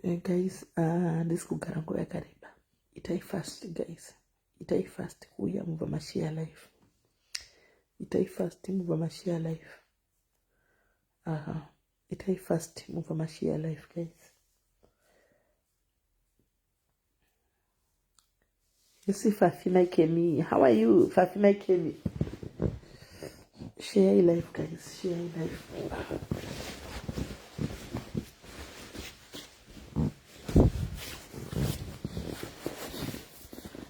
Guys, handisi kugara nguva yakareba. Itai fast guys, itai fast kuuya mubva mashare life. Itai fast mubva mashare life. Aha, itai fast mubva mashare life guys. You see Fafi my Kemi, how are you Fafi my Kemi? Share your life guys, share your life.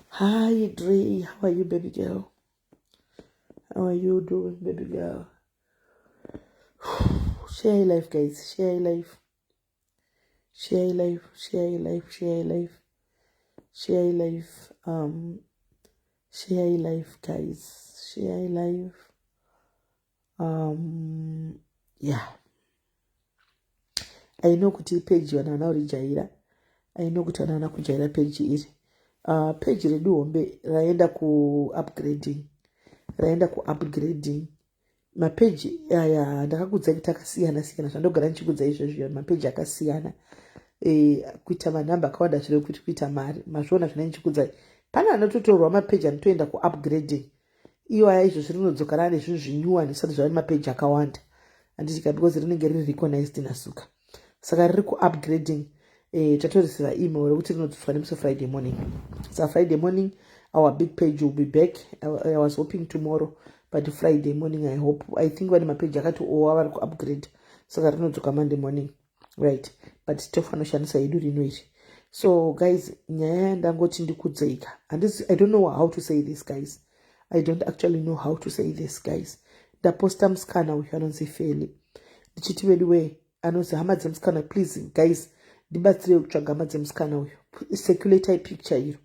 Hi Dre, how are you baby girl? How are you doing baby girl? Share your life guys, share your life. Share life, share life, share life, share life, share life guys, share life. Yeah, I know kuti page vana vana kurijaira. I know kuti vana vana kujaira page iri. Page redu hombe raenda ku upgrading, raenda ku upgrading. Mapeji aya ndakakudzai kuti akasiyana siyana, zvandogara ndichikudza izvozvo, mapeji akasiyana. Kuita manhamba akawanda zviri kuti kuita mari, mazviona zvine ndichikudzai. Pane anototorwa mapeji anotoenda kuupgrading, iyo aya izvozvi rinodzoka rane zvinhu zvinyuwani zvisati zvava nemapeji akawanda, handitika, because rinenge riri recognized nasuka, saka riri kuupgrading. Tatoreceiva email rekuti rinodzoswa nemusi Friday morning. Sa Friday morning our big page will be back. I was hoping tomorrow, but Friday morning I hope. I think vane mapeji akati owa vari kuupgrade, saka rinodzoka Monday morning, right? But tofanira kushandisa hedu rino iri. So guys, nyaya yandangoti ndikudzeika, I don't know how to say this guys, I don't actually know how to say this guys. Ndaposta musikana uyu anonzi Feli, ndichiti vedu wee, anonzi hama dzemusikana, please guys, ndibatsirei kutsvaga hama dzemusikana uyu. Circulate picture iro,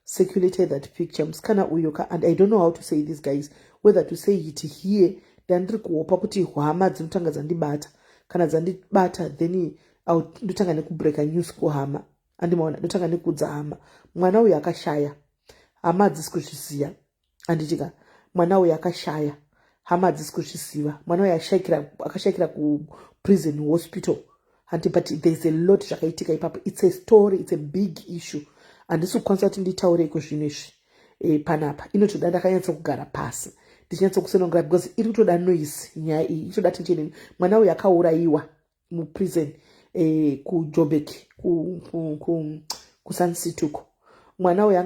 circulate that picture. Musikana uyu ka, and I don't know how to say this guys, whether to say it here. Ndandiri kuhopa kuti hama dzinotanga dzandibata. Kana dzandibata, then ndotanga nekubreaka news kuhama, andimaona, ndotanga nekuudza hama mwana uyu akashaya. Hama hadzisi kuzviziva, handitika? Mwana uyu akashaya, hama hadzisi kuzviziva. Mwana uyu akashayikira kuprison hospital, hanti? But there's a lot zvakaitika ipapo. It's a story, it's a big issue. Handisi kukwanisa kuti nditaure iko zvino izvi. Panapa inotoda ndakanyatsa kugara pasi ndichinyatsa kusenongera, because iri kutoda noise nyaya iyi, itoda attention. Mwana uyu akaurayiwa muprison, kuJobek, kuSun City uko. Mwana uyu,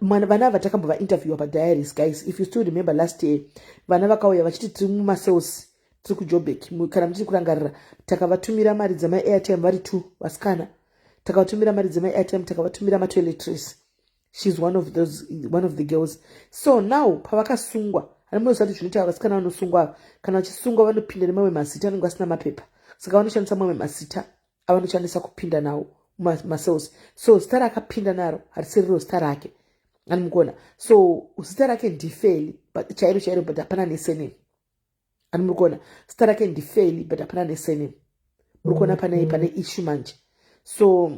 vana ava takambova-interviewa padiaries guys, if you still remember last year. Vana vakauya vachiti tiri mumacells, tiri kuJobek. Kana muchiri kurangarira, takavatumira mari dzemaairtime vari two vasikana. Takavatumira mari dzemaairtime, takavatumira matoiletries. She's one of those, one of the girls. So now pavakasungwa, handimunoziva kuti zvinoita vasikana vanosungwa, kana vachisungwa vanopinda nemamwe mazita, anenge vasina mapepa, saka vanoshandisa mamwe mazita avanoshandisa kupinda nawo macells. So zita raakapinda naro harisiriro zita rake, animukuona? So zita rake ndiFeli chairo chairo, but hapana nesurname, animuri kuona? Zita rake ndiFeli, but hapana nesurname. Muri kuona pane issue manje. So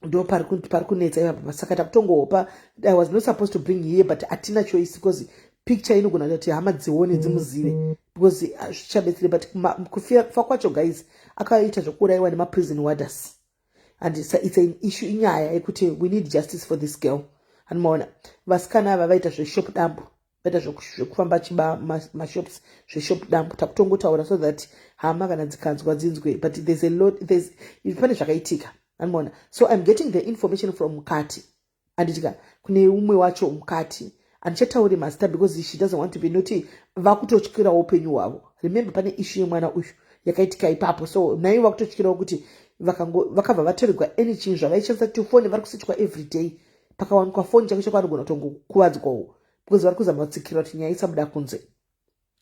ndo pari kunetsa ipapa. Saka takutongohopa. I was not supposed to bring here, but hatina choice, because picture inogona kuti hama dzione, dzimuzive, because zvichabetsere. But kufa kwacho guys, akaita zvokuurayiwa nemaprison warders, and it's an issue, inyaya yekuti we need justice for this girl, handimaona? Vasikana ava vaita zveshop dump, vaita zvekufamba chiba mashops, zveshop dump. Takutongotaura so that hama kana dzikanzwa dzinzwe, but there's a lot, there's pane zvakaitika, handimaona? So I'm getting the information from mukati, handitika? Kune umwe wacho mukati, handichatauri mazita because she doesn't want to be noti vakutotyirawo upenyu hwavo. Remember, pane issue yemwana uyu yakaitika ipapo, so naivo vakutotyirawo kuti vakabva vatorerwa any chinhu zvavaishandisa, tufoni. Vari kusearchwa every day. Pakawanikwa foni chako chako, anogona kutongokuvadzwawo, because vari kuzama kutsikirira kuti nyaya isabuda kunze,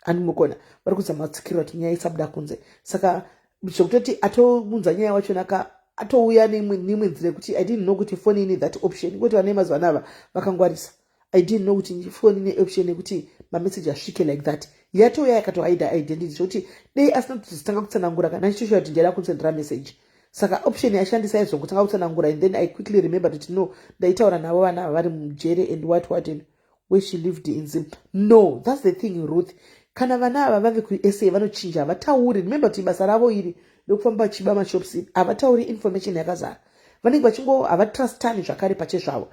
andimukona? Vari kuzama kutsikirira kuti nyaya isabuda kunze. Saka zvekutoti atounza nyaya wachonaka, atouya neimwe nzira yekuti I didn't know kuti foni ine that option, kuti vane mazuva anava vakangwarisa. I didn't know kuti foni ine option yekuti mameseji asvike like that. Yatouya yakatohaida identity, zvokuti dei asina kutozotanga kutsanangura, kana ndichitoshuva kuti ndiada kumusendera message. Saka option yashandisa yaizongotanga kutsanangura, and then I quickly remember kuti no, ndaitaura navo vana ava vari mujere and what what and where she lived in Zim. No, that's the thing, Ruth. Kana vana ava vave kuSA vanochinja, havatauri. Remember kuti basa ravo iri Vekufamba vachiba mashops havatauri information yakazara. Vanenge vachingo havatrustani zvakare pachezvavo,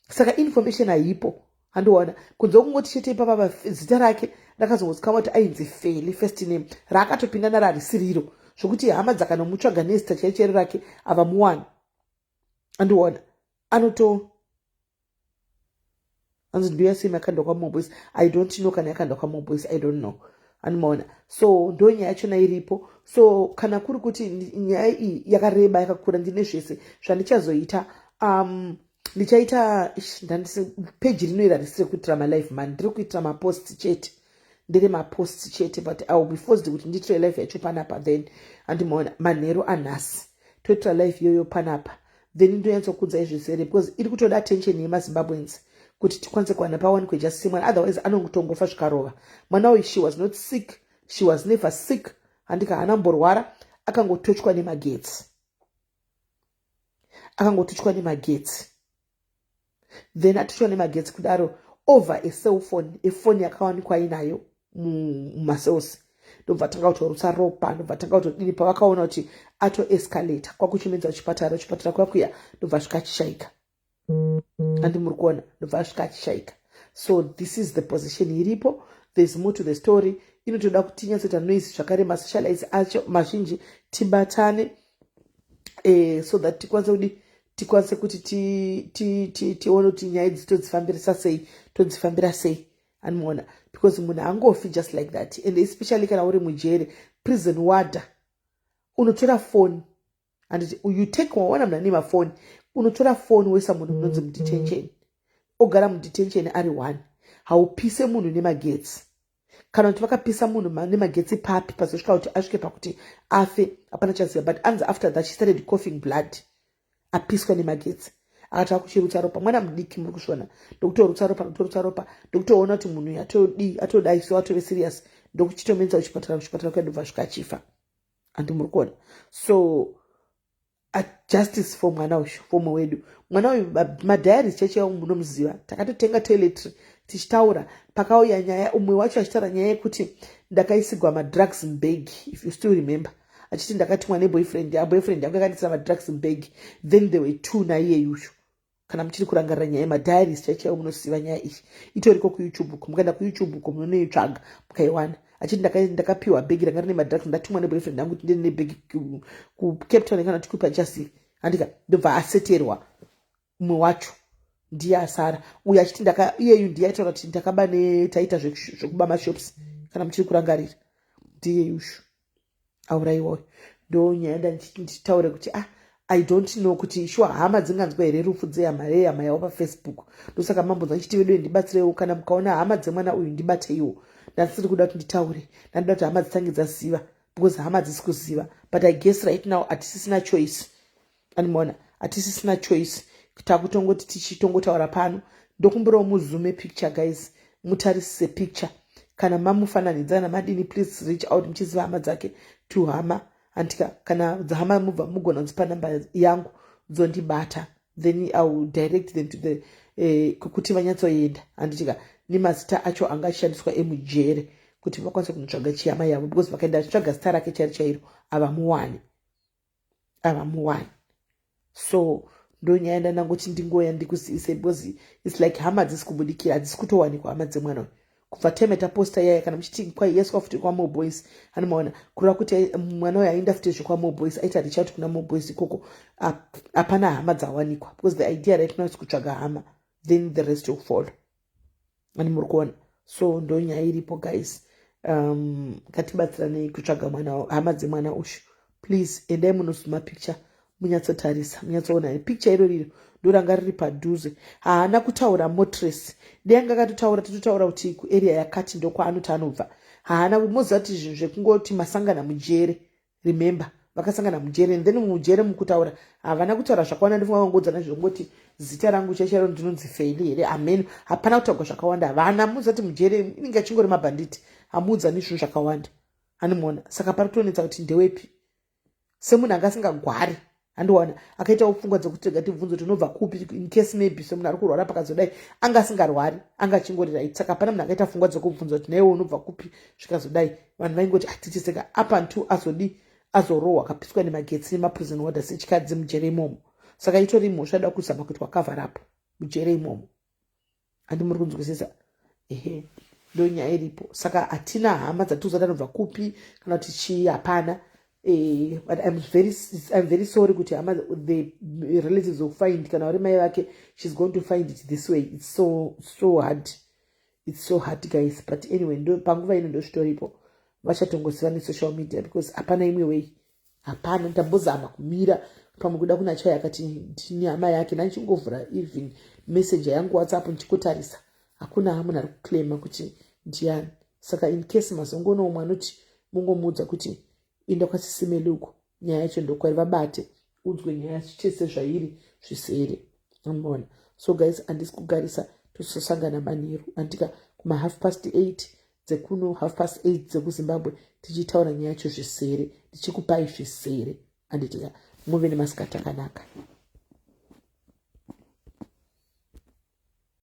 saka information haipo. Handiona kunze kungoti chete ipapa zita rake rakazongozikama kuti ainzi Feli, first name raakatopinda naro harisiriro, zvokuti hama dzakanomutsvaga nezita chaicho chairo rake havamuwani. Andiona anoto anzi ndoya same yakandwa kwaMoboys. I don't know kana yakandwa kwaMoboys, I don't know. Anomaona, so ndo nyaya yachona iripo. So kana kuri kuti nyaya iyi yakareba, yakakura, ndine zvese zvandichazoita. Ndichaita peji rino iri harisiri kuitira malive man, ndiri kuitira mapost chete, ndere mapost chete, but I will be forced kuti ndiitire live yacho panapa. Then handimaona manheru anhasi toitira live iyoyo panapa, then ndonyatsokudzai zvizere, because iri kutoda attention yemaZimbabweans kuti tikwanise kuwana pawanikwe justice mwana. Otherwise anongotongofa zvikarova mwana uyu. She was not sick, she was never sick. Handika haana mborwara, akangotochwa nemagetsi, akangotochwa nemagetsi. Then atochwa nemagetsi kudaro over a cellphone, efoni yakawanikwa inayo mumacells, ndobva tanga kutorutsa ropa, ndobva tanga kutodini. Pavakaona kuti atoescalata, kwakuchimedza kuchipatara, kuchipatara kwakuya ndobva svika achishaika. Handi muri kuona? Ndobva asvika achishaika. So this is the position iripo. There's more to the story. Inotoda kuti tinyatsoita noise zvakare, masocialites acho mazhinji tibatane, so that tikwanise kudi tikwanise kuti tione kuti nyaya idzi todzifambirisa sei, todzifambira sei. Anomuona, because munhu angofi just like that, and especially kana uri mujere, prison warder, unotora foni, handiti? You take, waona munhu ane mafoni, unotora foni woisa munhu munonzi mudetention, ogara mudetention ari one. Haupise munhu nemagetsi. Kana kuti vakapisa munhu nemagetsi papi pazosvika kuti asvike pakuti afe, hapana chaziva. But anzi after that she started coughing blood, apiswa nemagetsi, akati akuchirutsa ropa. Mwana mudiki, muri kuzviona? Ndokutorutsa ropa, ndokutorutsa ropa, ndokutoona kuti munhu atodii, atodai, so atove serious, ndokuchitomenza kuchipatara. Kuchipatara kuya ndobva svika achifa. Handi muri kuona? So justice for mwana uyu, for mumwe wedu mwana uyu. Madiaries cheche munomuziva, takatotenga toiletry tichitaura. Pakauya nyaya, umwe wacho achitaura nyaya yekuti ndakaisigwa madrugs mubag, if you still remember, achiti ndakatumwa neboyfriend, boyfriend yangu yakandisira madrugs mubag. Then there were two naiyeyuyu. Kana muchiri kurangarira nyaya yemadiaries chaichaiwo, munosiva nyaya iyi itoriko kuYouTube uko. Mukaenda kuYouTube uko munonoitsvaga mukaiwana. Achiti ndakapiwa bhegi ranga rine madrugs, ndatumwa neboyfriend yangu kuti ndine nebhegi kuCape Town kana kuti kupa chasivi. Handika ndobva aseterwa mumwe wacho, ndiye asara uyo achiti iyeyu ndiye aitaura kuti ndakaba netaita zvekuba mashops. Kana muchiri kurangarira, ndiye yushu aurayiwa. Ndo nyaya ndichitaure kuti, ah, I don't know kuti sure hama dzinganzwa here rufu dzehama yehama yavo paFacebook. Ndosaka mambonzwa ndichiti, vedu, ndibatsireiwo. Kana mukaona hama dzemwana uyu, ndibateiwo. Ndasiri kuda kuti nditaure, ndandoda kuti hama dzitange dzaziva, because hama dzisi kuziva. But I guess right now hatisisina choice. Animaona, hatisisina choice, takutongoti tichitongotaura pano. Ndokumbirawo muzoome picture, guys, mutarisise picture. Kana mamufananidza, kana madini, please reach out muchiziva hama dzake, to hama. Andika kana hama mubva mugona kudzipa namba yangu, dzondibata, then I will direct them to the kuti vanyatsoenda, handitika, nemazita acho anga achishandiswa emujere, kuti vakwanise kunotsvaga chiyama yavo, because vakaenda vachitsvaga zita rake chairo chairo havamuwani, havamuwani. So ndonyaya ndandangoti ndingoya ndikuzivise, because it's like hama dzisi kubudikira, hadzisi kutowanikwa hama dzemwana uyu kubva time taposta yaya. Kana muchiti kwaiyeswa futi kwaMoboys, anomaona, kureva kuti mwana uyu aenda futi zvekwaMoboys, aita reach out kuna Moboys ikoko, hapana hama dzawanikwa, because the idea right now is kutsvaga hama, then the rest will follow. Ani muri kuona? So ndo nyaya iripo, guys. Ngatibatsiranei kutsvaga mwana, hama dzemwana uyu. Please endai munozooma picture, munyatsotarisa, munyatsoona picture iro riro ndoranga riri padhuze. Haana kutaura motres, deyanga akatotaura, tototaura kuti kuarea yakati ndokwaanoti anobva. Haana. Moziva kuti zvinhu zvekungoti masangana mujere, remember vakasangana mujere, and then mujere mukutaura havana kutaura zvakawanda. Ndifunga vangodzana zvongoti zita rangu chaichairo ndinonzi Feili here, amen. Hapana kutaurwa zvakawanda, havana. Muziva kuti mujere inenge achingori mabhanditi, hamuudzani zvinhu zvakawanda, anomuona. Saka pari kutonetsa kuti ndewepi, semunhu anga asingagwari. Handiwana akaitawo pfungwa dzekuti rega tibvunze kuti unobva kupi, in case maybe semunhu ari kurwara pakazodai. Anga asingarwari, anga achingori right. Saka hapana munhu akaita pfungwa dzekubvunza kuti naiwe unobva kupi, zvikazodai. Vanhu vaingoti atitiseka up until azodi. Azorohwa, akapiswa nemagetsi nemaprison warders echikadzi mujere imomo. Saka itori mhosva da kuzama kuitwa cover up mujere imomo. Handi muri kunzwisisa? Ehe, ndo nyaya iripo. Saka hatina hama dzatiuza tanobva kupi kana kuti chii, hapana. But I'm very sorry kuti hama, the relatives will find, kana vari mai vake, she's going to find it this way. It's so so hard, it's so hard, guys. But anyway, ndo panguva ino ndozvitoripo. Vachatongoziva nesocial media because hapana imwe way, hapana. Ndambozama kumira pamwe kuda kuna chai akati ndini hama yake, ndandichingovhura even messenger yangu, WhatsApp, ndichikotarisa, hakuna munhu ari kuclaima kuti ndiani. Saka in case mazongoona umwe anoti, mungomuudza kuti inda kwaSisi Melly uko, nyaya yacho ndokwari, vabate udzwe nyaya chese zvairi zvisere. Amona. So guys, handisi kugarisa, tososangana manheru andika kuma 8:30 dzekuno, 8:30 dzekuZimbabwe, tichitaura nyaya yacho zvisere, ndichikupai zvisere, anditika. Muve nemasikati akanaka.